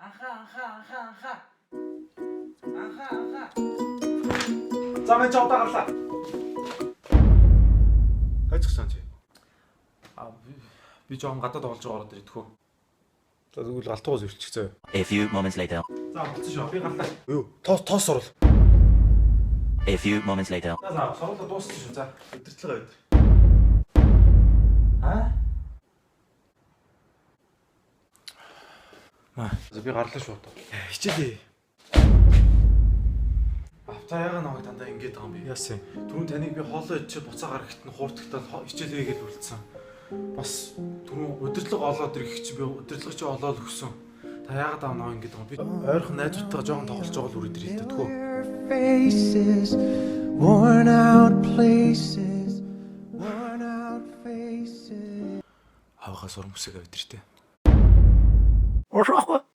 Анхаа, анхаа, анхаа, анхаа. Анхаа, анхаа. За, мен чи одоо гарлаа. Гайцсан чи. А, би жоохон гадаад тоглож байгаа, ороод ирэдгүү. За, тэгвэл галтуугаас ирчих зөө. A few moments later. За, болцсон шүү. Би гарлаа. Юу? Тоос, тоос сурал. A few moments later. За за, сургуулаа дууссан шүү. За, өдөртлөгөө өдөр. Аа? Маа. За, би гарлаа шүү одоо. Хичээлээ. Авта, яга намайг дандаа ингэж байгаа юм бэ? Яасан? Түрүүн таныг би хоолоо идчихэд буцаа гарахт нь хууртагтаад хичээлээ гэж үлдсэн. Бас түрүүн удирдлага олоод ирэх чи би удирдлага чи олоод өгсөн. Та яагаад аа намайг ингэж байгаа юм? Би ойрхон найзуудтайгаа жоохон тоглож байгаа л үрээд ирээ л дээ. Faces, worn out places, worn out faces. Авахаас урам хүсэг авд иртээ. Ошохгүй.